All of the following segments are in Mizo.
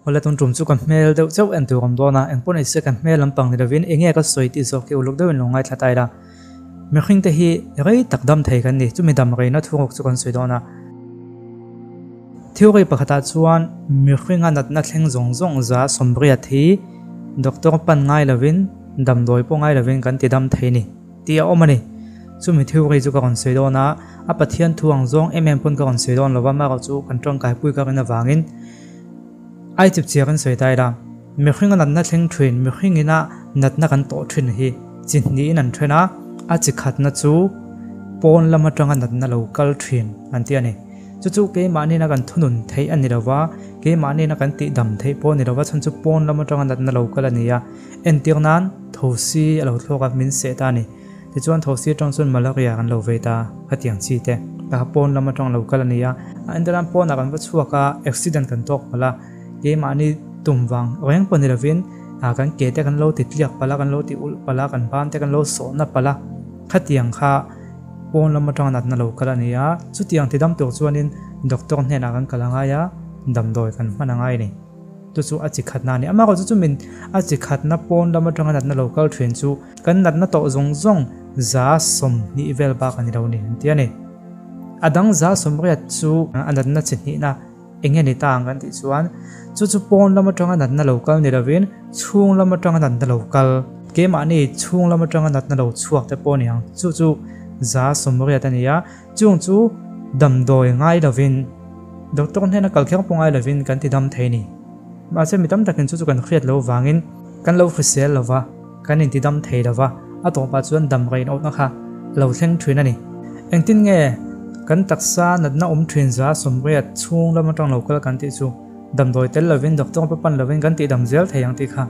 Awle tun tum chu ka hmel deuh chauh en tur awm dawn a, engpawh ni se ka hmel lampang ni lovin enge ka sawi tih zawk hi uluk deuhin lo ngaithla ta ila. Mihring te hi rei tak dam thei kan ni, chumi dam reina thuruk chu kan sawi dawn a. Theory pakhatah chuan mihringa natna thleng zawng zawng za 80 hi doctor pan ngai lovin damdawi pawh ngai lovin kan ti dam thei ni tih a awm a ni. Chumi theory chu ka rawn sawi dawn a, a Pathian thu ang zawng em em pawn ka rawn sawi dawn lova, amaherawhchu kan tawngkaipui ka rin avangin Ai chip chiah kan sawi ta ila, mihringa natna thleng thin, mihringina natna kan tawh thin hi chi hnihin an then a, a chi khatna chu pawn lam atanga natna lo kal thin an ti a ni. Chu chu keimahniina kan thunun theih a ni lo va, keimahniina kan tihdam theih pawh a ni lo va, chhan chu pawn lam atanga natna lo kal a ni a. Entir nan thosi a lo thlawk a, min seh ta a ni. Tichuan thosi atang chuan malaria kan lo vei ta, khatiang chi te ka pawn lam atang lo kal a ni a, a entirnan pawnah kan va chhuak a, accident kan tawk palh a, keimahni tum vang reng pawh ni lovin ah kan ke te kan lo ti tliak palh a, kan lo ti ulh palh a, kan ban te kan lo sawhna palh a, khatiang kha pawn lam atanga natna lo kal a ni a, chutiang ti dam tur chuanin doctor hnenah kan kal a ngai a, damdawi kan hman a ngai a ni. Chu chu a chi khatna a ni. Amaherawhchu chu min a chi khatna pawn lam atanga natna lo kal thin chu kan natna tawh zawng zawng 20 vel bak a ni lo ni an ti a ni. A dang 80 chu a natna chi hnihna eng nge ni ta ang kan tih chuan chu chu pawn lam atanga natna lo kal ni lovin chhung lam atanga natna lo kal keimahni chhung lam atanga natna lo chhuak te pawh a ni ang. Chu chu 80 a ni a. Chung chu damdawi ngai lovin doctor hnena kal kher pawh ngai lovin kan ti dam thei a ni. Mahse mi tam takin chu chu kan hriat loh vangin kan lo hrisel lo va, kan inti dam thei lo va, a tawpah chuan dam rein awhna kha a lo thleng thin a ni. Engtin nge kan taksa natna awm thin 80 chhung lam atang lo kal kan tih chu damdawi tel lovin doctor pa pan lovin kan tih dam zel thei ang tih kha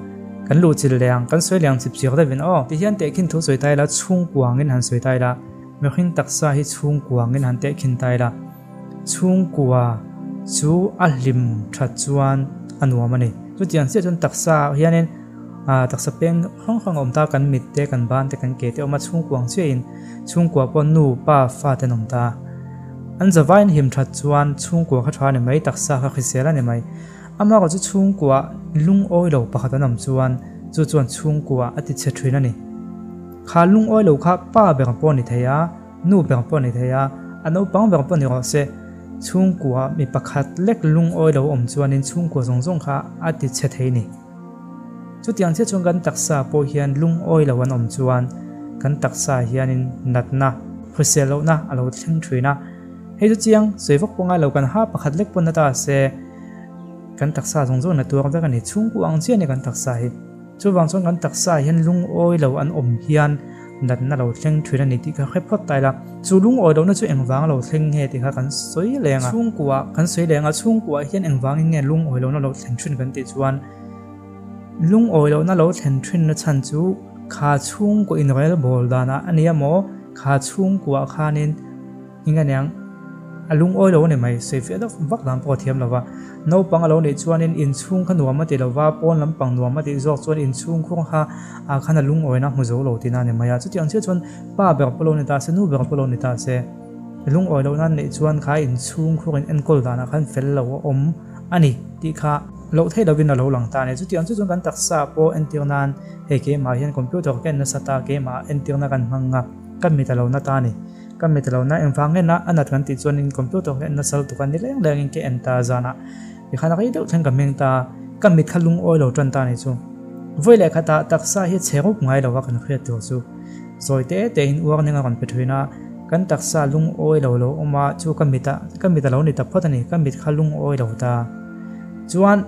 kan luh chilh leh ang, kan sawi leh ang chip chiak deuhin aw. Tihian tehkhin thu sawi ta ila chhungkuangin han sawi ta ila. Mihring taksa hi chhungkua angin han tehkhin ta ila, chhungkua chu a hlim that chuan a nuam a ni. Chutiang chiah chuan taksa ah hianin ah taksa peng hrang hrang a awm ta, kan mit te, kan ban te, kan ke te a awm a, chhungkua ang chiahin chhungkua pawh nu, pa, fa te an awm ta. An zavaiin hlim that chuan chhungkua kha tha a ni mai, taksa kha hrisel a ni mai. Amaherawhchu chu chhungkua lungawi lo pakhat an awm chuan chu chuan chhungkua a ti chhe thin a ni. Kha lungawi lo kha pa ber pawh ni thei a, nu ber pawh ni thei a, a naupang ber pawh ni rawh se. Chhungkua mi pakhat lek lungawi lo awm chuanin chhungkua zawng zawng kha a ti chhe thei ni. Chutiang chiah chuan kan taksa pawh hian lungawi lo an awm chuan kan taksa hianin natna, hrisel lohna a lo thleng thin a. Hei chu chiang sawi vak pawh ngai lo kan ha pakhat lek pawn na ta se kan taksa zawng zawng na tuar vek a ni. Chhungkua ang chiah a ni kan taksa hi. Chuvang chuan kan taksa ah hian lungawi lo an awm hian natna lo thleng thin a ni tih kha hre phawt ta ila. Chu lungawi lohna chu engvang lo thleng nge tih kha kan sawi leng a. Chhungkua kan sawi leng a, chhungkua hian engvangin nge lungawi lohna lo thlen thin kan tih chuan lungawi lohna lo thlen thin na chhan chu kha chhungkua inrel bawl danah a nia maw kha chhungkua khanin Eng a niang? A lungawi lo a ni mai, sawifiah deuh vak dan pawh a thiam lo va. Naupang a lo nih chuanin inchhung kha nuam a ti lo va, pawn lampang nuam a tih zawk chuan inchhung khur kha ah khan a lungawina a hmu zo lo tihna a ni mai a. Chutiang chiah chuan pa ber pawh lo ni ta se, nu ber pawh lo ni ta se, lungawi loh nan neih chuan kha inchhung khur in enkawl danah khan fel lo a awm a ni tih kha loh theih lovin a lo lang ta a ni. Chutiang chiah chuan kan taksa pawh entir nan hei keimah hian computer ka en nasa ta, keimah entirna kan hmang a, ka mit a lo na ta a ni. Ka mit lo na engvang nge na a nat kan tih chuanin computer ka en nasal tuk a ni leng lengin ka en ta zanah tikhan a rei deuh thleng ka meng ta ka mit kha lungawi lo tan ta a ni chu. Vawi leh khatah taksa hi chhe rup ngai lo a kan hriat tur chu zawi te te in uar ning a rawn pe thin a kan taksa lungawi lo lo awm a chu ka mit a ka mit a lo ni ta phawt a ni ka mit kha lungawi lo ta chuan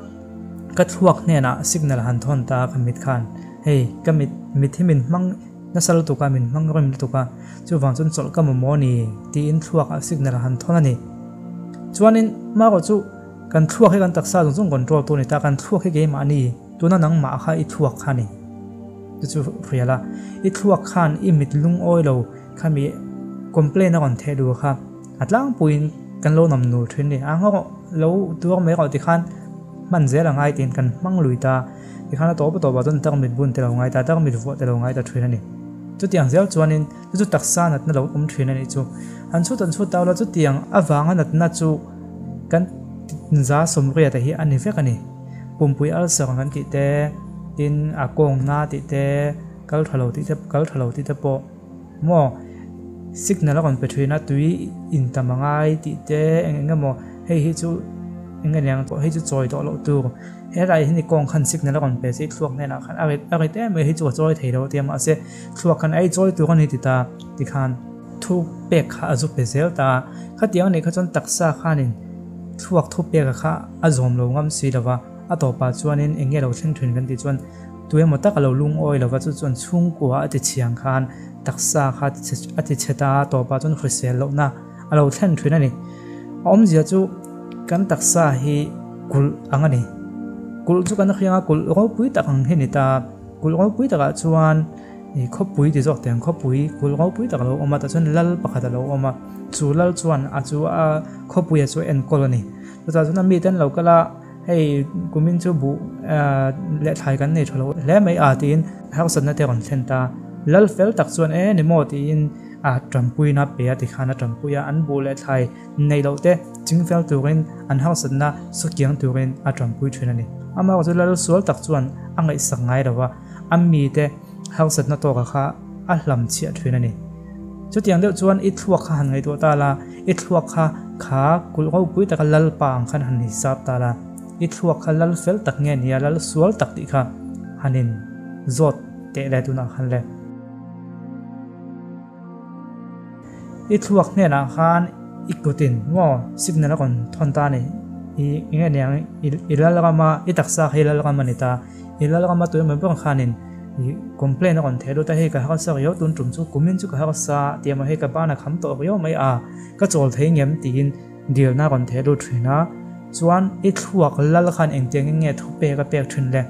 ka thluak hnenah signal han thawn ta ka mit khan hei ka mit mit hi min hmang Nasa lutuk a, min hmang rem lutuk a, chuvang chuan chawlh ka mamawh a ni tiin thluak ah signal a han thawn a ni. Chuanin marawh chu kan thluak hi kan taksa zawng zawng control tu a ni ta, kan thluak hi keimah a ni, tuna nangmah kha i thluak kha a ni. Chu chu hrial a, i thluak khan i mit lungawi lo khami complain a rawn theh duh kha a tlangpuiin kan lo nam nul thin a ni. A ngawrh lo tuar mai rawh tikhan hman zel a ngai tiin kan hmang lui ta. Tikhan a tawp a tawpah chuan tarmit bun te lo ngai ta, tarmit vuah te lo ngai ta thin a ni. Chutiang zel chuanin chu chu taksa natna lo awm thin a nih chu. Han chhut an chhut tau la chutiang avanga natna chu kan 80% hi a ni vek a ni. Pumpui ulcer kan tih te, tin a kawng na tih te, kal tha lo tih te, kal tha lo tih te pawh maw signal a rawn pe thin a, tui in tam a ngai tih te eng eng emaw hei hi chu eng nge niang hei chu chawi tawh loh tur helai hi ni kawng khan signal a rawn pe che thluak hnenah khan a rit a rit em mai hei chu a chawi thei lo a tia mahse thluak khan ei chawi tur a ni ti ta tikhan thu pek kha a zu pe zel ta a khatiang anih kha chuan taksa khanin thluak thu pek a kha a zawm lo ngam si lova a tawpah chuanin eng nge lo thleng thin kan tih chuan Tuemaw tak a lo lungawi lova chu chuan chhungkua a ti chhiang khan taksa kha a ti chhe ta a, tawpah chuan hrisel lohna a lo thlen thin a ni. A awmzia chu kan taksa hi kulh ang a ni. Kulh chu kan hriang a, kulh ropui tak ang hi a ni ta. Kulh ropui takah chuan ih khawpui ti zawk teh ang, khawpui kulh ropui tak a lo awm a, tah chuan lal pakhat a lo awm a, chu lal chuan a chu a khawpuia chu a enkawl a ni. Chutah chuan a mite an lo kal a. Hei kumin chu buh leh thlai kan nei tha lo hle mai a tiin harsatna te rawn thlen ta. Lal fel tak chuan e ni maw tiin a tanpuina pe a tikhan a tanpui a, an buh leh thlai neih loh te ching fel turin an harsatna sukiang turin a tanpui thin a ni. Amaherawhchu chu lal sual tak chuan a ngaihsak ngai lo va, a mite harsatna tawka kha a hlam chhiah thin a ni. Chutiang deuh chuan i thluak kha han ngaihtuah ta la, i thluak kha kha kulh ropui taka lalpa ang khan han hisap ta la, i thluak kha lal fel tak nge nia lal sual tak tih kha han in zawt teh le tunah khan le. I thluak hnenah khan i kutin maw signal a rawn thawn ta a ni, i nge niang i lal rama i taksa kha i lal ram a ni ta. I lalram a tuimawi ber khanin i complain a rawn theh lut a, hei ka harsa riau tun tum chu kumin chu ka harsa tih emaw hei ka ban a kham tawh riau mai a, ka chawl thei ngem tiin dilna a rawn theh lut thin a, chuan i thluak lal khan engtiang in nge thu pek a pek thin le?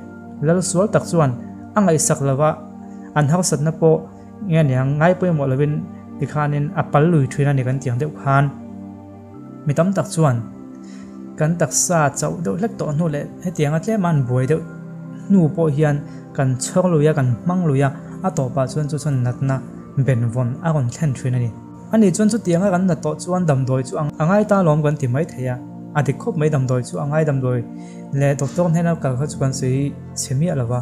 Lal sual tak chuan a ngaihsak lova an harsatna pawh nge niang ngai pawimawh lovin tikhanin a pal lui thin a ni kan tiang deuh khan. Mi tam tak chuan kan taksa chauh deuh hlek tawh hnu leh hetianga tlema an buai deuh hnu pawh hian kan chhawr lui a, kan hmang lui a, a tawpah chuan chu chuan natna benvawn a rawn thlen thin a ni. Ani chuan chutianga kan nat tawh chuan damdawi chu a ngai ta alawm kan ti mai thei a, a dik khawp mai damdawi chu a ngai damdawi leh doctor hnena kal kha chu kan sawi chhe miah lo va,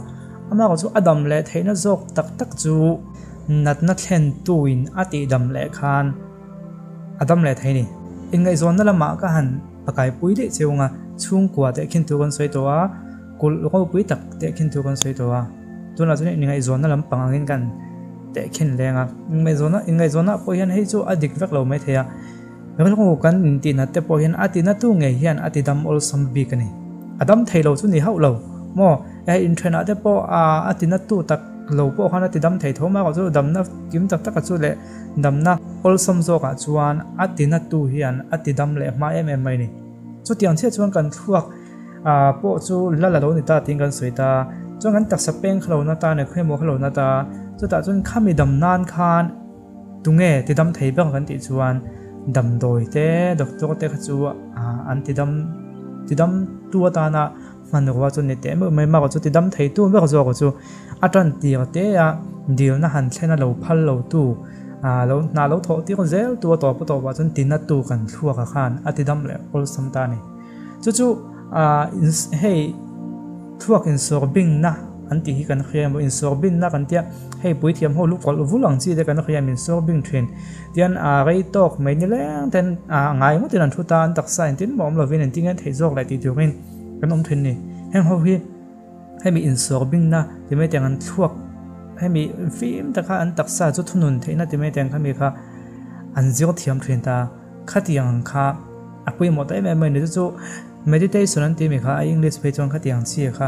amah chu a dam leh theihna zawk tak tak chu natna thlentuin a tihdam leh khan A dam leh thei ni. Inngaihzawnna lamah ka han pakaipui daih cheu anga chhungkua teh khin thu kan sawi tawh a, kulh ropui tak teh khin thu kan sawi tawh a. Tunah chuan inngaihzawnna lam pang angin kan teh khin leng a. Inngaihzawnna inngaihzawnna pawh hian hei chu a dik vek lo mai thei a. Rilru kan intihnat te pawh hian a tinatu ngei hian a tidam awlsam bik a ni. A dam thei lo chu ni hauh lo maw? Hei inthenah te pawh a tinatu tak lo pawh khan a tidam thei tho mai erawh chu damna kim tak taka chu leh Damna awlsam zawkah chuan a tinatu hian a tidam leh hma em em mai a ni. Chutiang chiah chuan kan thluak pawh chu lal a lo ni ta tiin kan sawi ta. Chuan kan taksa peng kha lo na ta nia, khawimaw kha lo na ta. Chutah chuan khami dam nan khan tunge tidam thei ber kan tih chuan damdawi te, doctor te kha chu an tidam tidam tu atana hmanrua chu ni teh meuh mai. Marawh chu tidam thei tu ber zawk chu A tan tir te a, dilna han thlen a lo phal lo tu, lo hna lo thawh tir zel tu a tawp a tawpah chuan tina tu kan thluak a khan a ti dam leh awlsam ta a ni. Chu chu hei thluak insawr bingna an tih hi kan hria emaw insawr binna kan tia hei puithiam ho lu kawlh vul ang chi te kan hria min sawr bing thin tian rei tawk mai ni leng ten ngai ngawtin an thu ta an taksa engtin mah awm lovin engtin nge an theih zawk leh tih turin kan awm thin a ni. Heng ho hi. Hemi insawr bingna ti mai tiang an thluak hemi fim taka an taksa chu thunun theihna ti mai tiang khami kha an zir thiam thin ta. Khatiang ang kha a pawimawh ta em em mai ni. Chu chu meditation an tih mi kha a English phei chuan khatiang chi kha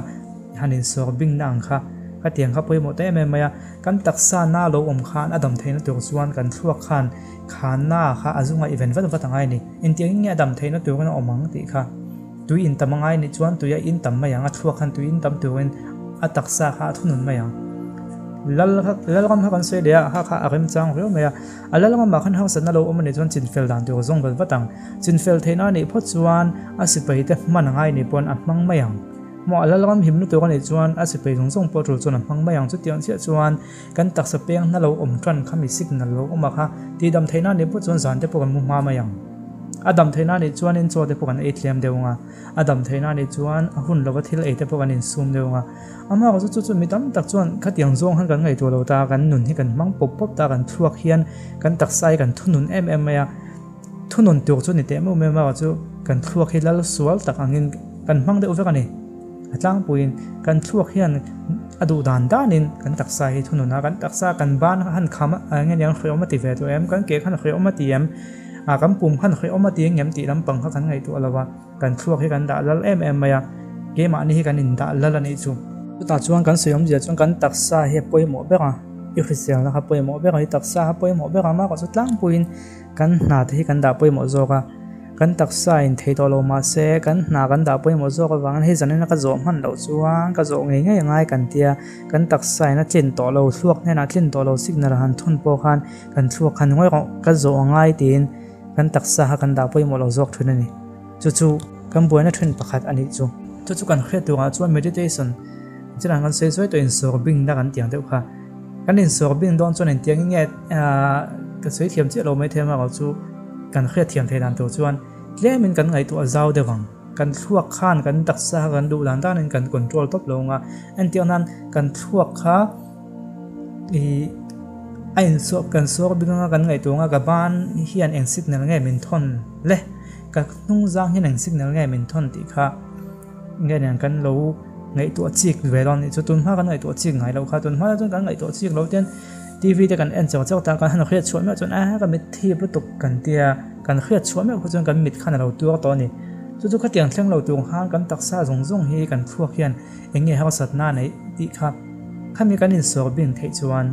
han insawr bingna ang kha khatiang kha pawimawh ta em em mai a. Kan taksa na lo awm khan a dam theihna tur chuan kan thluak khan khanna kha a zunga i ven vat vat angai a ni. Engtiang in nge a dam theihna turin a awm ang tih kha. Tui in tam a ngai nih chuan tui a in tam mai ang, a thluak khan tui in tam turin a taksa kha a thunun mai ang. Lal kha Lalram kha kan sawi leh a, kha kha a remchang viau mai a. A Lalramah khan harsatna lo awm a nih chuan chinfel dan tur zawng vat vat ang. Chinfel theihna a nih phawt chuan a sipai te hman a ngai nih pawn a hmang mai ang. Maw a Lalram him lutuk a nih chuan a sipai zawng zawng pawh tul chuan a hmang mai ang. Chutiang chiah chuan kan taksa peng hna lo awm tan kha mi signal lo awm a kha tihdam theihna a nih phawt chuan zan te pawh kan mu hma mai ang. A dam theihna anih chuanin chaw te pawh kan ei tlem deuh ang a, a dam theihna anih chuan a hun lova thil ei te pawh kan insum deuh ang a. Amah chu chu chu mi tam tak chuan khatiang zawng khan kan ngaihtuah lo ta, kan nun hi kan hmang pawp pawp ta, kan thluak hian kan taksa hi kan thunun em em mai a. Thunun tur chu ni teh meuh meuh erawh chu kan thluak hi lal sual tak angin kan hmang deuh vek a ni. A tlangpuiin kan thluak hian a duh dan danin kan taksa hi thunun a, kan taksa kan ban han kham a eng nge niang hreawm a ti ve tawh em, kan ke khan hreawm a ti em, ah kan pum khan hreawm a ti engem tih lampang kha kan ngaihtuah lo a, kan thluak hi kan dah lal em em mai a, keimahni hi kan indah lal a nih chu. Chutah chuan kan sawi awmzia chuan kan taksa hi a pawimawh ber a, i hriselna kha pawimawh ber a, i taksa kha pawimawh ber a, amah erawh chu tlangpuiin Kan hna te hi kan dah pawimawh zawk a, kan taksa in thei tawh lo mah se kan hna kan dah pawimawh zawk avangin hei zanin a ka zawh hman loh chuan ka zawh ngei ngei angai kan tia, kan taksa in a tlin tawh lo, thluak hnenah tlin tawh lo signal a han thun pawh khan kan thluak khan ngawi rawh ka zawh angai tiin kan taksa kha kan dah pawimawh lo zawk thin a ni. Chu chu kan buaina thin pakhat a nih chu. Chu chu kan hriat turah chuan meditation chilah kan sawi sawi tawh insawr bingna kan tiang deuh kha. Kan insawr bing dawn chuan engtiang in nge ka sawi thiam chiah lo mai thei erawh chu kan hriat thiam thei dan tur chuan tlemin kan ngaihtuah zau deuh ang. Kan thluak khan kan taksa kha kan duh dan danin kan control tawp lo ang a, entir nan kan thluak kha ih a insawr kan sawr bing anga kan ngaihtuah anga ka ban hian eng signal nge min thawn le ka hnung zang hian eng signal nge min thawn tih kha. Nge nen kan lo ngaihtuah chik ve dawn nih chu tun hma kan ngaihtuah chik ngai loh kha tun hma chuan kan ngaihtuah chik loh ten TV te kan en chauh chauh ta kan han hriat chhuah meuh chuan a ka mit thip lutuk kan tia kan hriat chhuah meuh kha chuan kan mit khan a lo tuar tawh a ni chu chu khatiang thleng lo tur khan kan taksa zawng zawng hi kan thluak hian eng nge harsatna neih tih kha khami kan insawr bing theih chuan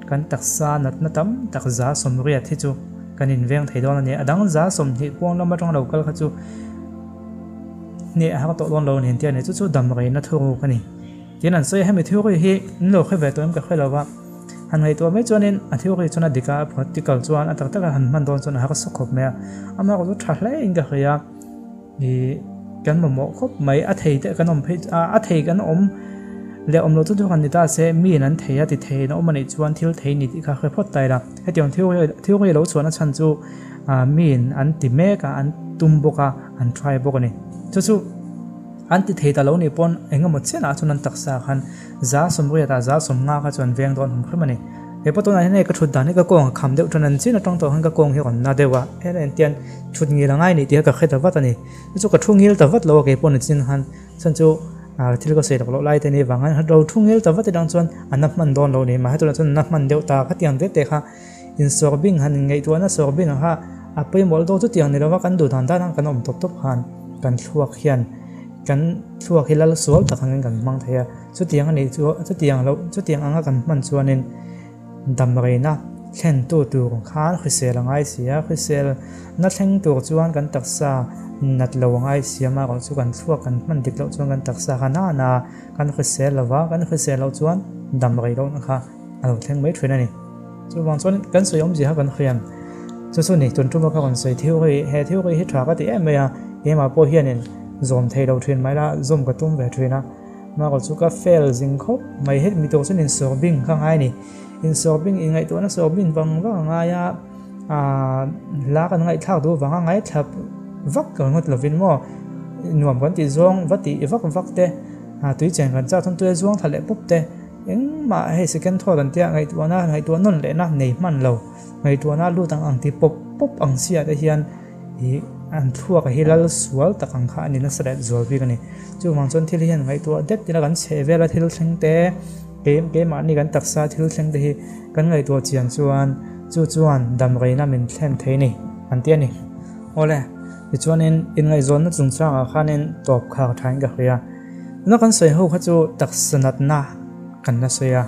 kan taksa natna tam tak za sawmriat hi chu kan inveng thei dawn a ni a dang za 20 pawn lam atang lo kal kha chu. Hneh a har tawh dawn lo nen tia ni chu chu dam reina thuruk a ni. Tin an sawi a hemi theory hi an lo hre ve tawh em ka hre lo va, han ngaihtuah mai chuanin a theory chuan a dik a, a practical chuan a tak taka han hman dawn chuan a harsa khawp mai a, amah erawh chu tha hle in ka hria ih kan mamawh khawp mai a thei te kan awm phei a thei kan awm leh awm loh chu chu han ni ta se miin an thei a ti thei in a awm a nih chuan thil thei ni tih kha hre phawt ta ila hetiang theory theory lo chhuahna chhan chu miin an ti mek a an tum bawk a. An try bawk a ni. Chu chu an ti thei ta lo nih pawn eng emaw chianah chuan an taksa khan 180 ah 150 kha chuan veng dawn awm hrim a ni. He pawh tunah hian hei ka thut dan hi ka kawng a kham deuh tan an chin atang tawh khan ka kawng hi a rawn na deuh a, heng en tian thut ngil a ngai nih tih kha ka hre ta vat a ni. Chu chu ka thu ngil ta vat lo a kei pawh ni chin khan chuan chu thil ka sawi lak loh lai te ni vang khan lo thu ngil ta vat atang chuan a na hman dawn lo ni mahse tunah chuan a na hman deuh ta khatiang te te kha Insawr bing han inngaihtuahna sawr bing kha a pawimawh dawk chutiang ni lova kan duh dan dan ang kan awm tawp tawp khan kan thluak hian kan thluak hi lal sual tak angin kan hmang thei a, chutiang a nih chu chutiang loh chutiang anga kan hman chuanin damreina thlentu tur khan hrisel a ngai si a, hrisel na thleng tur chuan kan taksa nat lo a ngai si a amaherawh chu kan thluak kan hman dik loh chuan kan taksa kha nana kan hrisel lova kan hrisel loh chuan damrei lohna kha a lo thleng mai thin a ni. Chuvang chuan kan sawi awmzia kha kan hriam. Chu chu ni tun tuma ka rawn sawi theory, he theory hi tha ka ti em mai a, keimah pawh hianin zawm thei lo thin mai la, zawm ka tum ve thin a. Mahrawh chu ka fail zing khawp mai het mi tur chuan insawr bing ka ngai a ni. Insawr bing, inngaihtuahna sawr bing vang vang a ngai a, aah hla kan ngaihthlak duh vanga ngaithla vak ringawt lovin maw nuam kan tih zawng va tih vak vak te, tui chen kan chak chuan tui a zuang thla leh pup te. Engmah hei second thought an tia ngaihtuahna ngaihtuah nawn lehna nei hman lo ngaihtuahna lut ang ang ti pawp pawp ang chiah te hian ih an thluak hi lal sual tak ang kha a ni nasa leh zual bik a ni. Chuvang chuan thil hian ngaihtuah det ila kan chheh vela thil thleng te keim keimahni kan taksa thil thleng te hi kan ngaihtuah chian chuan chu chuan damreina min thlen thei ni an ti a ni. Awle tichuanin inngaihzawnna chungchangah khanin tawp khar thain ka hria. Tuna kan sawi ho kha chu taksa natna kan la sawi a,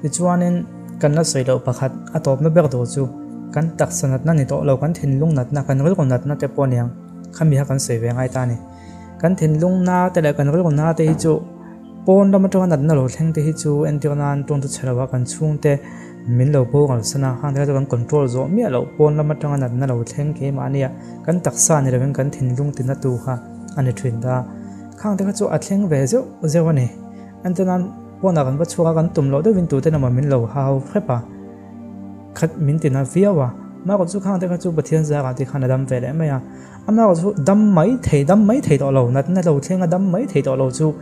tichuanin kan la sawi loh pakhat a tawpna ber tur chu kan taksa natna ni tawh lo, kan thinlung natna, kan rilru natna te pawh aniang khami kha kan sawi ve ngai ta a ni. Kan thinlung na te leh kan rilru na te hi chu pawn lam atanga natna lo thleng te hi chu entir nan tawng chu chhe lo a, kan chhungte min lo boral san a, khang te kha chu kan control zawh miah loh pawn lam atanga natna lo thleng keimahnia kan taksa ni lovin kan thinlung tina tu kha a ni thin ta. Khang te kha chu a thleng ve zeuh zeuh a ni. Entirnan pawnah kan va chhuak a, kan tum loh deuhin tute emaw min lo hau hrep a, khat min tina viau a. Amaherawh chu khang te kha chu Pathian zarah te khan a dam ve leh mai a. Amaherawh chu dam mai thei dam mai thei tawh lo natna lo thleng a dam mai thei tawh lo chu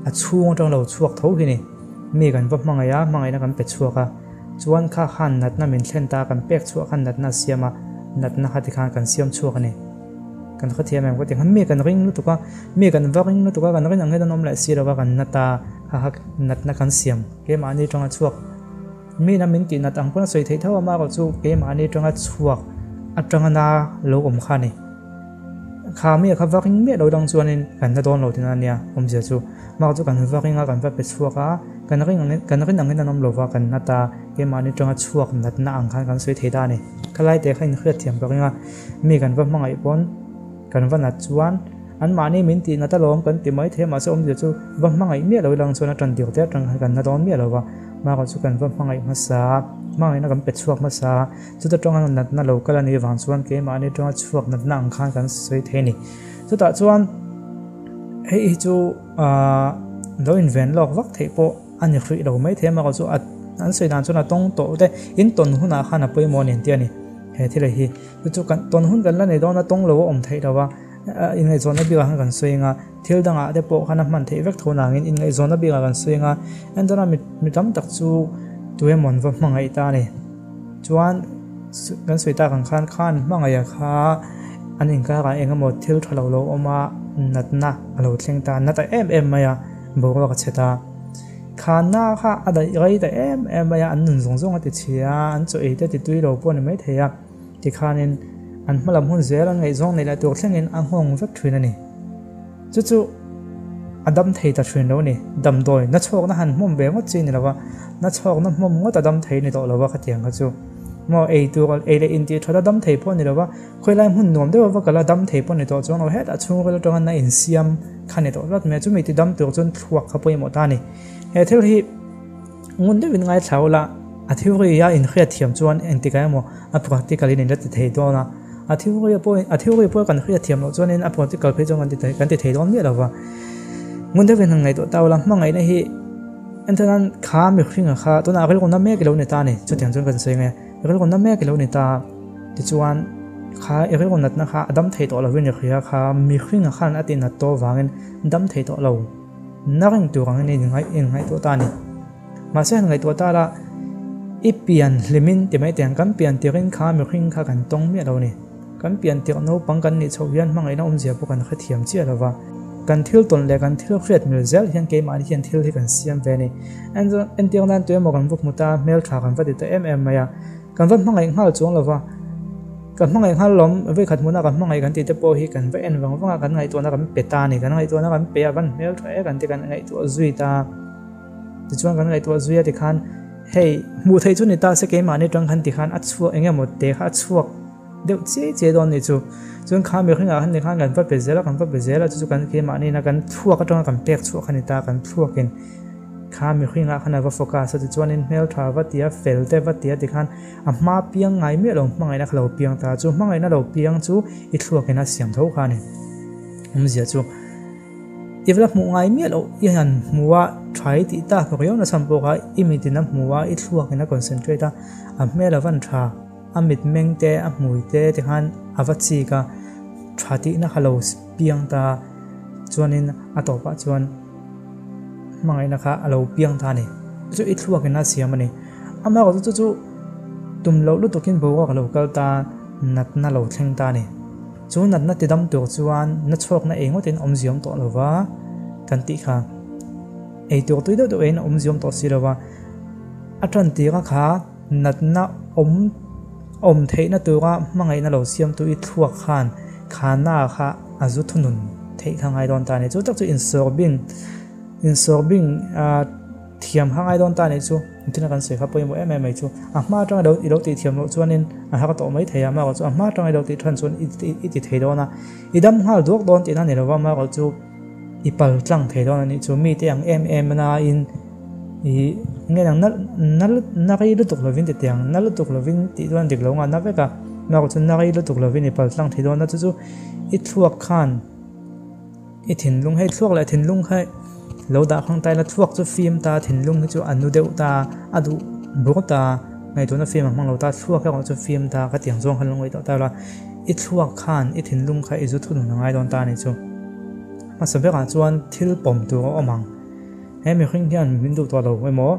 a chhung atang lo chhuak tho hi ni. Mi kan va hmangaih a, hmangaihna kan pe chhuak a. Chuan kha khan natna min thlen ta kan pek chhuah khan natna a siam a, natna kha tikhan kan siam chhuak a ni. Kan khawthiam em ka ti khan mi kan ring lutuk a, mi kan va ring lutuk a, kan rin ang hian an awm leh si lo va, kan na ta kha kha natna kan siam keimahni tanga chhuak mi na min tih nat ang pawn a sawi theih tho a amaherawh chu keimahni tanga chhuak atanga na lo awm kha a ni. Kha mi a kha va ring miah lo dang chuanin kan na dawn lo tihna a nia awmzia chu amaherawh chu kan va ring a kan va pe chhuak a, kan ring ang kan rin ang hian an awm lo va kan na ta keimahni tanga chhuak natna ang khan kan sawi thei ta a ni. Khalai te kha inhriatthiam ka ring a. Mi kan va hmangaih pawn kan va nat chuan anmahni min tih nat alawm kan ti mai thei a, mahse awmzia chu va hmangaih miah lo ilang chuan a tan tir te atang khan kan na dawn miah lo va, mahka chu kan va hmangaih hmasa a, hmangaihna kan pe chhuak hmasa a, chuta tanga natna lo kal a nih vang chuan keimahni tanga chhuak natna ang khan kan sawi thei a ni. Chutah chuan hei hi chu aah lo inven lawk vak theih pawh a ni hrih lo mai thei a, mahka chu an sawi dan chuan a tawng tawh te in tawn hunah khan a pawimawh a ni an ti a ni. He thil hi chu chu kan tawn hun kan la nei dawn a tawng lo a awm theih lo a, inngaihzawnna bikah khan kan sawi ang a, thil dangah te pawh khan a hman theih vek tho nangin inngaihzawnna bikah kan sawi ang a, entawna mi mi tam tak chu tuemaw an va hmangaih ta a ni. Chuan kan sawi tak ang khan khan hmangaiha kha an inkarah eng emaw thil tha lo lo awm a, natna a lo thleng ta, na ta em em mai a, boruak a chhe ta. Khanna kha a daih rei ta em em mai a, an nun zawng zawng a ti chhia a, an chaw ei te ti tui lo pawh a ni maithei a, tikhanin an hma lam hun zel an ngaihzawng neih leh tur thlengin a nghawng vek thin a ni. Chu chu a dam thei ta thin lo a ni. Damdawi na chhawkna han hmawm ve ngawt chi a ni lo va, na chhawkna hmawm ngawt a dam thei a ni tawh lo va khatiang kha chu. Maw ei tur ei leh intih that a dam thei pawh a ni lo va, Khawilai hmun nuam deuh a va kal a, dam thei pawh ni tawh chuang lo hetah chhungril atanga na insiam kha ni tawh tlat mai a, chumi ti dam tur chuan thluak kha pawimawh ta a ni. He thil hi ngun deuhin ngaithla ula, a theory a inhriat thiam chuan engtikah emaw a practical in la ti thei dawn a, a theory pawh a theory pawh kan hriat thiam loh chuanin a practical phei chuan kan ti thei kan ti thei dawn miah lo va. Ngun deuhin han ngaihtuah ta ula, hmangaihna hi entirnan kha mihringa kha tunah rilru na mek ilo ni ta a ni, chutiang chuan kan sawi nge. Rilru na mek ilo ni ta. Tichuan, kha i rilru natna kha a dam thei tawh lovin i hria kha mihringa khan a tihnat tawh avangin dam thei tawh lo na reng tur angin i inngaihtuah ta a ni. Mahse han ngaihtuah ta la, i pian hlimin ti mai teh ang, kan pian tirhin kha mihring kha kan tawng miah lo a ni. Kan pian tirh naupang kan nih chhoh hian hmangaihna awmzia pawh kan hrethiam chiah lo va. Kan thil tawn leh kan thil hriat mil zel hian keimahni hian thil hi kan siam ve a ni. Entir nan tuemaw kan va hmu ta, hmeltha kan va ti ta em em mai a. Kan va hmangaih nghal chuang lo va. Kan hmangaih nghal lawm, vawikhat hmunah kan hmangaih kan tih te pawh hi kan va en vang vang a, kan ngaihtuahna kan pe ta a ni. Kan ngaihtuahna kan pe a, van hmeltha e kan ti kan ngaihtuah zui ta. Tichuan kan ngaihtuah zui a tikhan hei hmuh theih chu ni ta se keimahni atang khan tikhan a chhuak eng emaw te kha a chhuak deuh chiai chiai dawn a nih chu. Chuan kha mihringah khan tikhan kan va pe zel a, kan va pe zel a chu chu kan keimahni ina kan thluak atanga kan pek chhuah kha ni ta, kan thluakin kha mihringah khan a va focus a tichuanin hmeltha va tia fel te va tia tikhan a hma piang ngai miah lo hmangaihna kha lo piang ta chu hmangaihna lo piang chu i thluakin a siam tho kha a ni. Awmzia chu. I va la hmuh ngai miah loh i han hmu a, tha i tih tak riau na chhan pawh kha i mitin a hmu a, i thluakin a concentrate a, a hmel a van tha, a mitmeng te, a hmui te tikhan a va chik a, tha tihna kha lo piang ta chuanin a tawpah chuan hmangaihna kha a lo piang ta a ni. Chu i thluakin a siam a ni. Amaherawhchu chu chu tum loh lutukin boruak a lo kal ta, natna lo thleng ta a ni. Chu natna ti dam tur chuan na chhuakna ei ngawtin awm ziawm tawh lo va kan tih kha. Ei tur tui deuh deuh eiin a awm ziawm tawh si lo va. A tan tira kha natna awm awm theihna tura hmangaihna lo siamtu i thluak khan kha na kha a zu thunun theih kha ngai dawn ta a ni. Chu tak chu insawrbing insawrbing ah. Thiam kha ngai dawn ta nih chu, engtin a kan sawi kha pawimawh em em mai chu. A hma atanga ilo ilo tih thiam loh chuanin a har tawh mai thei a, amaherawh chu a hma atanga ilo tih than chuan i i ti thei dawn a, i dam nghal duak dawn tihna a ni lo va, amaherawh chu i pal tlang thei dawn a nih chu. Mite ang em em nain i nge nang na na na rei lutuk lovin ti tiang na lutuk lovin tih chuan dik lo nga na vek a, amaherawh chu na rei lutuk lovin i pal tlang thei dawn a, chu chu i thluak khan. I thinlung hei thluak leh thinlung kha lo dah khang ta ila thluak chu fim ta thinlung hi chu a nu deuh ta a duh bur ta Ngaihtuahna fim a hmang lo ta, thluak erawh chu fim ta ka tiang zawng khan lo ngaihtuah ta la, i thluak khan i thinlung kha i zu thunun a ngai dawn ta a nih chu. Hmasa berah chuan thil pawm tur a awm ang. He mihring hian min duh tawh lo emaw,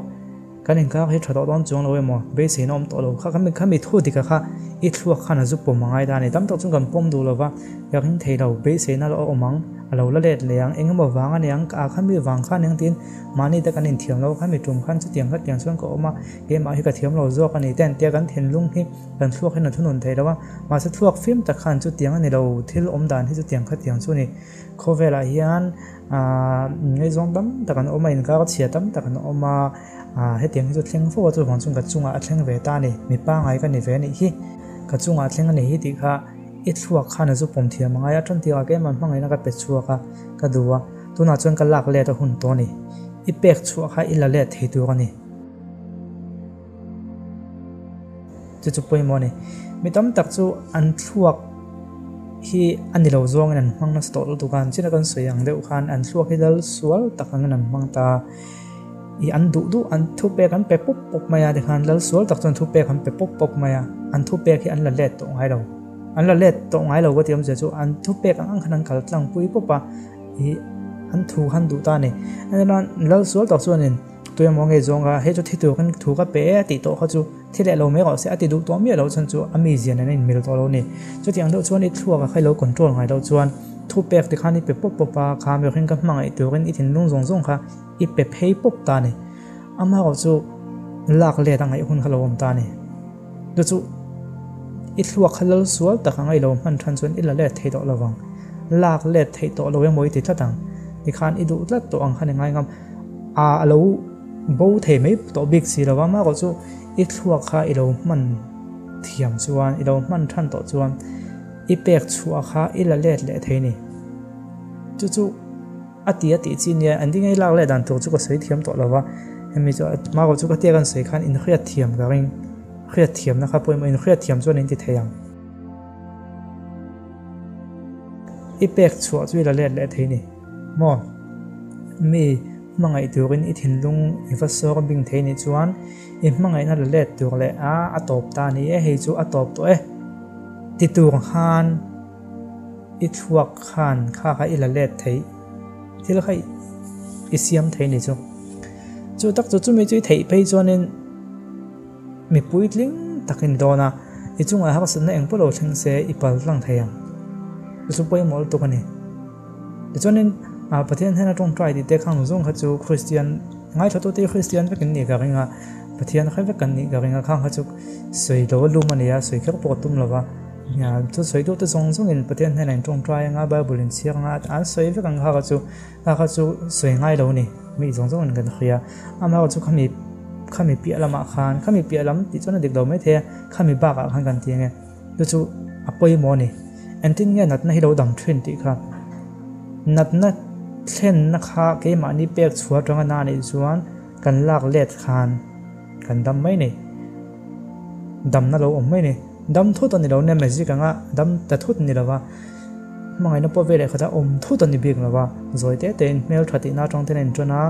kan inkar hi tha tawh dawn chuang lo emaw, beiseina awm tawh lo kha kha khami thu dika kha i thluak khan a zu pawm a ngai ta a ni. Tam tak chuan kan pawm duh lo va, ka ring thei lo, beiseina a awm ang, a lo la let leh ang, eng emaw vang a ni ang, a khami vang kha a ni ang tiin mahni te kan inthiam lo, khami tum khan chutiang kha tiang chuan ka awm a, keimah hi ka thiam lo zawk a ni te an tia kan thinlung hi kan thluak hian a thunun thei lo a, mahse thluak fim tak khan chutiang a ni lo, thil awm dan hi chutiang kha tiang chu a ni. Khawvelah hian aaa ngaihzawng tam tak an awm a, inkar chhia tam tak an awm a, aaa hetiang hi chu thleng fo a chuvang chuan ka chungah a thleng ve ta a ni, mi pangngai ka ni ve a nih hi, ka chungah a thleng a nih hi tih kha i thluak khan a zu pawm thiam a ngai a, tan tirah keimah hmangaihna ka pe chhuak a, ka duh a, tunah chuan ka lak let a hun tawh a ni, i pek chhuah kha i la let thei tur a ni. Chu chu pawimawh a ni. Mi tam tak chu an thluak hi a ni lo zawngin an hmang nasa tawh lutuk a, an china kan sawi ang deuh khan an thluak hi lal sual tak angin an hmang ta. I an duh duh an thupek an pe pawp pawp mai a tikhan lal sual tak chuan thupek an pe pawp pawp mai a, an thupek hi an la let tawh ngai lo. An la let tawh ngai lo ka ti awmzia chu an thupek ang ang khan an kal tlang pui pawp a, ih an thu khan duh ta a ni. Lal sual tak chuanin. Tui emaw ngei zawng a, hei chu thi tur kan thu ka pe e a tih tawh kha chu thi leh lo mai rawh se a ti duh tawh miah loh chhan chu a mi zian an inmil tawh lo a ni. Chutiang deuh chuan i thluak a khailo control ngai loh chuan thu pek ti khan i pe pawp pawp a, kha mihring ka hmangaih turin i thinlung zawng zawng kha i pe phei pawp ta a ni. Amaherawh chu lak let a ngaih hun kha lo awm ta a ni. Chu chu i thluak kha lal sual tak anga i lo hman than chuan i la let thei tawh lo vang. Lak let theih tawh lo emaw i ti tlat ang. Tikhan i duh tlat tawh ang khan i ngai ngam. A a lo bo thei mai tawh bik si lo va, amaherawh chu i thluak kha i lo hman thiam chuan, i lo hman than tawh chuan i pek chhuah kha i la let leh thei a ni. Chu chu a ti a tih chi nia, an ding ei lak leh dan tur chu ka sawi thiam tawh lo va, hemi chu amaherawh chu ka tia kan sawi khan inhriat thiam ka ring, hriat thiamna kha pawimawh inhriat thiam chuan in ti thei ang. I pek chhuah chu i la let leh thei a ni. Maw? Mi hmangaih turin i thinlung i va sawr bing thei nih chuan i hmangaihna la let tur leh a a tawp ta ni e, hei chu a tawp tawh e ti tur khan i thluak khan kha kha i la let thei thil kha i siam thei ni chu. Chu tak chu chumi chu i theih phei chuanin Mi puitling takin i dawn a, i chungah harsatna eng pawh lo thleng se i pal tlang thei ang. Chu chu pawimawh lutuk a ni. Tichuanin Pathian hnena tawngtai tih te khang zawng kha chu Kristian ngaithlatute hi Kristian vek in nih ka ring a, Pathian hre vek kan nih ka ring a, khang kha chu sawi lo a lum a ni a, sawi kher pawh a tum lo va. Chu sawi duh te zawng zawngin Pathian hnena in tawngtai anga Bible in chhiar anga an sawi vek ang kha kha chu Kha kha chu sawi ngai lo ni, mi zawng zawngin kan hria. Amaherawh chu khami khami piah lamah khan, khami piah lam tih chuan a dik lo maithei a, khami bakah khan kan ti ange. Chu chu a pawimawh a ni. Engtin nge natna hi lo dam thin tih kha. Natna thlenna kha keimahni pek chhuah atanga na anih chuan kan lak let khan kan dam mai ni. Damna lo awm mai ni. Dam thut a ni lo nia magic anga dam ta thut ni lova. Hmangaihna pawh veleh khat a awm thut a ni bik lo va, zawi te tein hmel tha tihna atang ten a inṭawn a,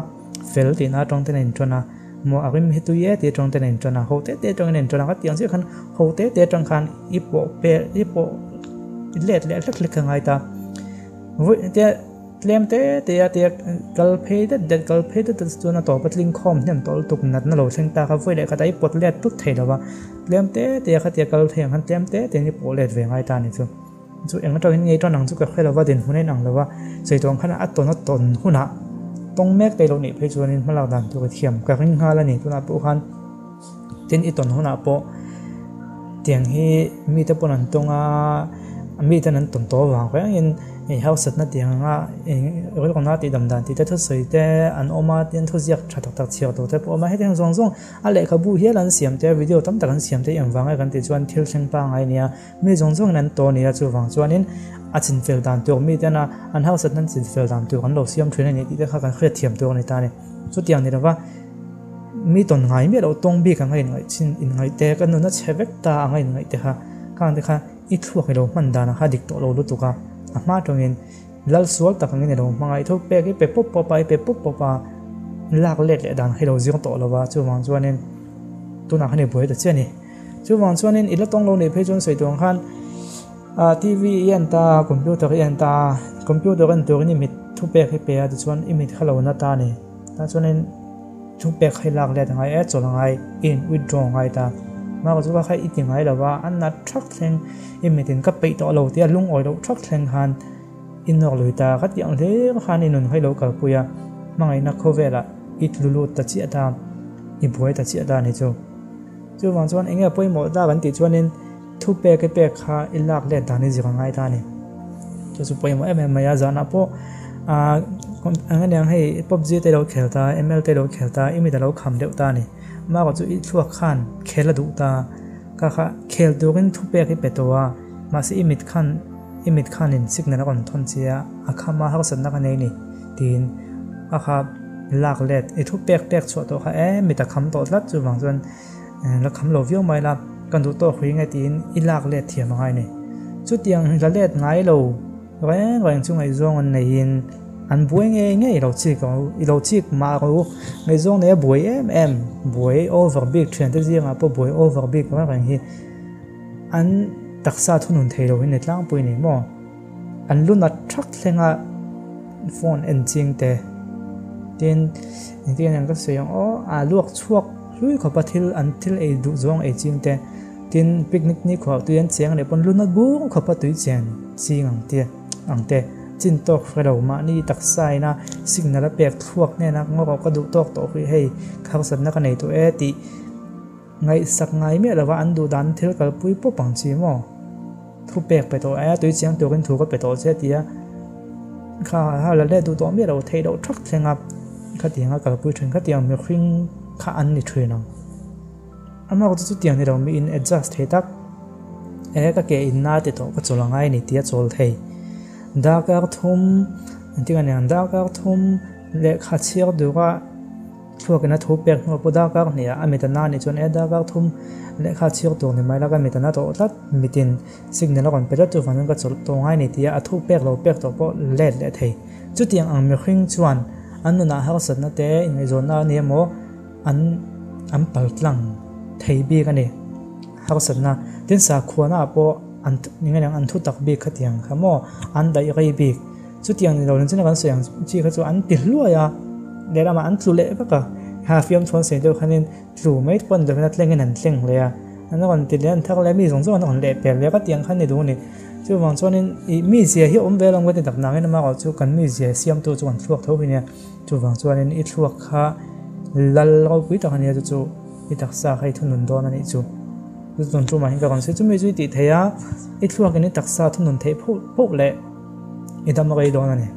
fel tihna atang ten a inṭawn a, maw a rim hi tui e tih atang ten a inṭawn a, ho te te atangin a inṭawn a, khatiang chiah khan ho te te atang khan i pawh pel i pawh let leh hlek hlek a ngai ta. Vawi te tlem te te a tia kal phei det det kal phei det det chuan a tawp a tling khawm hnem tawh lutuk natna lo thleng ta kha vawi leh khat a i pawt let tut thei lo va, tlem te te a khatia kal thei ang khan tlem te tein i pawh let ve ngai ta a ni chu. Chu eng atangin ngei tan ang chu ka hre lova dinhmun a inang lova, sawi khan a tawn a tawn hunah tawng mek te lo nih phei chuanin hmalak dan tur i thiam ka ring nghal a ni. Tunah pawh khan tin i tawn hunah pawh tiang hi mite pawn an tawng a, miten an tawn tawh avang rengin hei hausatna tiang anga eng rilru na tihdam dan tih te thusawi te an awm a, tin thuziak tha tak tak chhiar tur te pawh a awm a, hetiang zawng zawng a lehkhabu hial an siam te video tam tak an siam te engvang nge kan tih chuan thil thleng pangngai a nia. Mi zawng zawngin an tawh a ni a, chuvang chuanin a chinfel dan tur miten a an hausatna an chinfel dan tur an lo siam thin a ni tih te kha kan hriatthiam tur a ni ta a ni. Chutiang ni lova mi tawn ngai miah loh tawng bik anga inngaih chin inngaih te ka nuna chhe vek ta anga inngaih te kha khang te kha i thluak i lo hman dan kha dik tawh lo lutuk a, a hma tawngin lal sual tak angin i lo hmangaih tho pek i pe pawp pawp a i pe pawp pawp a lak let leh dan kha i lo zir tawh lova chuvang chuanin. Tunah khan i buai ta chiah a ni. Chuvang chuanin i la tawng lo nih phei chuan sawi tur ang khan TV i en ta, computer i en ta, computer en turin i mit thu pek hi pe a tichuan i mit kha lo na ta a ni. Tah chuanin thu pek kha i lak let a ngai e, chawlh a ngai, i in withdraw a ngai ta. Mahka chu kha i ti ngai lo va, a nat thak thleng i mitin ka peih tawh lo tia lungawi loh thak thleng khan i nawk lui ta. Ka tih ang hlir khan i nun kha i lo kalpui a, hmangaihna khawvelah i tlu lut ta chiah ta, i buai ta chiah ta a ni chu. Chuvang chuan enge pawimawh ta kan tih chuanin thu pek i pek kha i lak let dan i zir a ngai ta a ni. Chu chu pawimawh em em mai a, zanah pawh ah eng aniang hei PUBG te lo khel ta, ML te lo khel ta, i mit a lo kham deuh ta a ni. Mahka chu i thluak khan khel a duh ta, kha kha khel turin thu pek i pe tawh a, mahse i mit khan i mit khanin signal a rawn thawn che a, a kham a harsatna ka nei a ni tiin a kha lak let i thu pek pek chhuah tawh kha e mit a kham tawh tlat chuvang chuan la kham lo viau mai la kan duh tawk hui nge tiin i lak let thiam a ngai a ni. Chutiang la let ngai lo reng reng chu ngaihzawng an neihin an buai ngei ngei lo chik ro i lo chik mah ro ngaihzawng nei a buai em em buai over bik thian te zingah pawh buai over bik reng reng hi an taksa thunun thei lo hi ni tlangpui a ni maw. An lu nat thak thleng a phone en ching te tin engtin nge ka sawi ang aw a luak chhuak hlui khawp a thil an thil ei duh zawng ei ching te tin picnic ni khuah tui an cheng leh pawn lu nat bur khawp a tui chen ching ang te ang te chin tawk hre lo mahni taksa ina signal a pek thluak hnena ngaw rawh ka duh tawk tawh hi hei harsatna ka nei tawh e tih Ngaihsak ngai miah lova an duh dan thil kalpui pawp ang chi maw? Thu pek pe tawh e, tui chiang turin thu ka pe tawh che tia kha ha la let duh tawh miah lo theih loh thak thleng a khatiang a kalpui thin khatiang mihring kha an ni thin ang. Amah chu chutiang ni lo mi in adjust thei tak e ka ke in na ti tawh ka chawl angai ni tia chawl thei. Darkar thum engtin a niang darkar thum lehkha chhiar dura Thluakin a thu pek hnuah pawh darkar hniah a mit a na nih chuan e darkar thum lehkha chhiar tur ni mai la ka mit a na tawh tlat mitin signal a rawn pe tlat chuvang chuan ka chawlh tawh ngai ni tia a thu pek lo pek tawh pawh let leh thei. Chutiang ang mihring chuan an nunah harsatna te inngaihzawnna a ni emaw an an paltlang thei bik a ni. Harsatna tin sakhuana ah pawh an an thu tak bik khatiang kha maw an daih rei bik. Chutiang ni lo in chuna kan sawi ang chi kha chu an ti hluai a, lehlamah an tlu leh vak a, ha fiamthu an sawi deuh khanin tlu mai pawn lovin a tlengin an tleng leh a, an rawn ti leh an thar leh a, mi zawng zawng an rawn leh pel leh a, tiang khan ni duh a ni. Chuvang chuanin ih mizia hi awm ve lo ang ka ti tak nangin amaherawh chu kan mizia siamtu chu kan thluak tho hi nia, chuvang chuanin i thluak kha lal ropui tak a nia chu chu i taksa kha i thunun dawn a nih chu. Chu tun tumah hian ka rawn sawi chu mi chu i tih theih a, i thluakin i taksa thunun theih phoh phoh leh. I dam rei dawn a ni.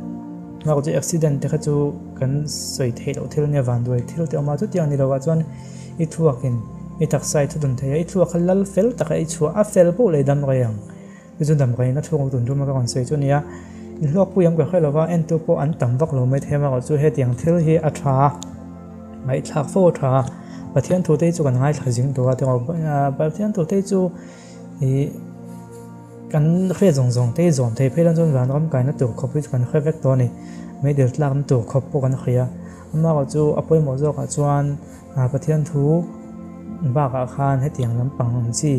Ngau chu accident te kha chu kan sawi theih loh thil ania vanduai thil te awm a, chutiang ni lovah chuan i thluakin i taksa i thudun thei a, i thluak kha lal fel taka i chhuah a fel poh leh i dam rei ang. Chu chu dam reiin a thluak tun tum a ka rawn sawi chu a ni a, inhlawkpui ang ka hre lova entu pawh an tam vak lo mai thei amaherawh chu hetiang thil hi a tha a, ngaihthlak fo a tha a, Pathian thu te hi chu kan ngaithla zing tur a ti rawh, Pathian thu te hi chu ih. Kan hriat zawng zawng te hi zawm thei phei lan chuan vanram kaina tur khawp hi chu kan hre vek tawh a ni. Meidil tlakna tur khawp pawh kan hria. Amaherawh chu a pawimawh zawkah chuan Pathian thu bakah khan hetiang lampang ang chi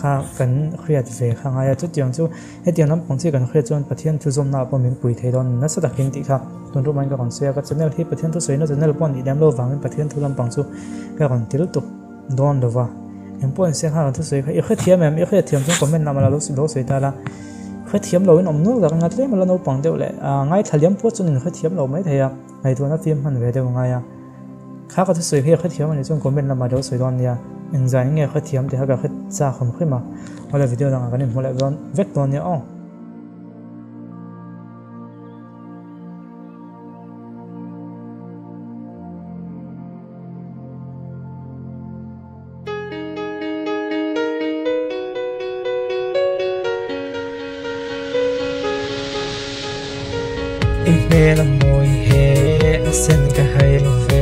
kha kan hriat ve kha ngai a. Chutiang chu hetiang lampang chi kan hriat chuan Pathian thu zawmnaah pawh min pui thei dawn nasa takin tih kha tun rum aiin ka rawn sawi a. Ka channel hi Pathian thu sawina channel pawh a nih lem lo vangin Pathian thu lampang chu ka rawn ti lutuk. Dawn lo va. Eng pawh in siam khan thusawi kha i hrethiam em? I hrethiam chuan comment lamah lo lo sawi ta la. Hrethiam lo in awm nual tak anga tlem a la naupang deuh leh ah ngaithla liam pawh chuan in hrethiam lo mai thei a, ngaihtuahna fim hman ve deuh a ngai a. Kha ka thusawi kha i hrethiam a nih chuan comment lamah lo sawi dawn nia. Engzah in nge hrethiam tih kha ka hre chak hrim hrim a. Awle video dangah kan inhmu leh dawn vek dawn nia aw. I hmel a mawi he a sen ka hai lo ve,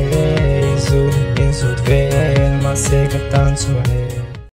zut in zut vel mahse ka tan chuan e.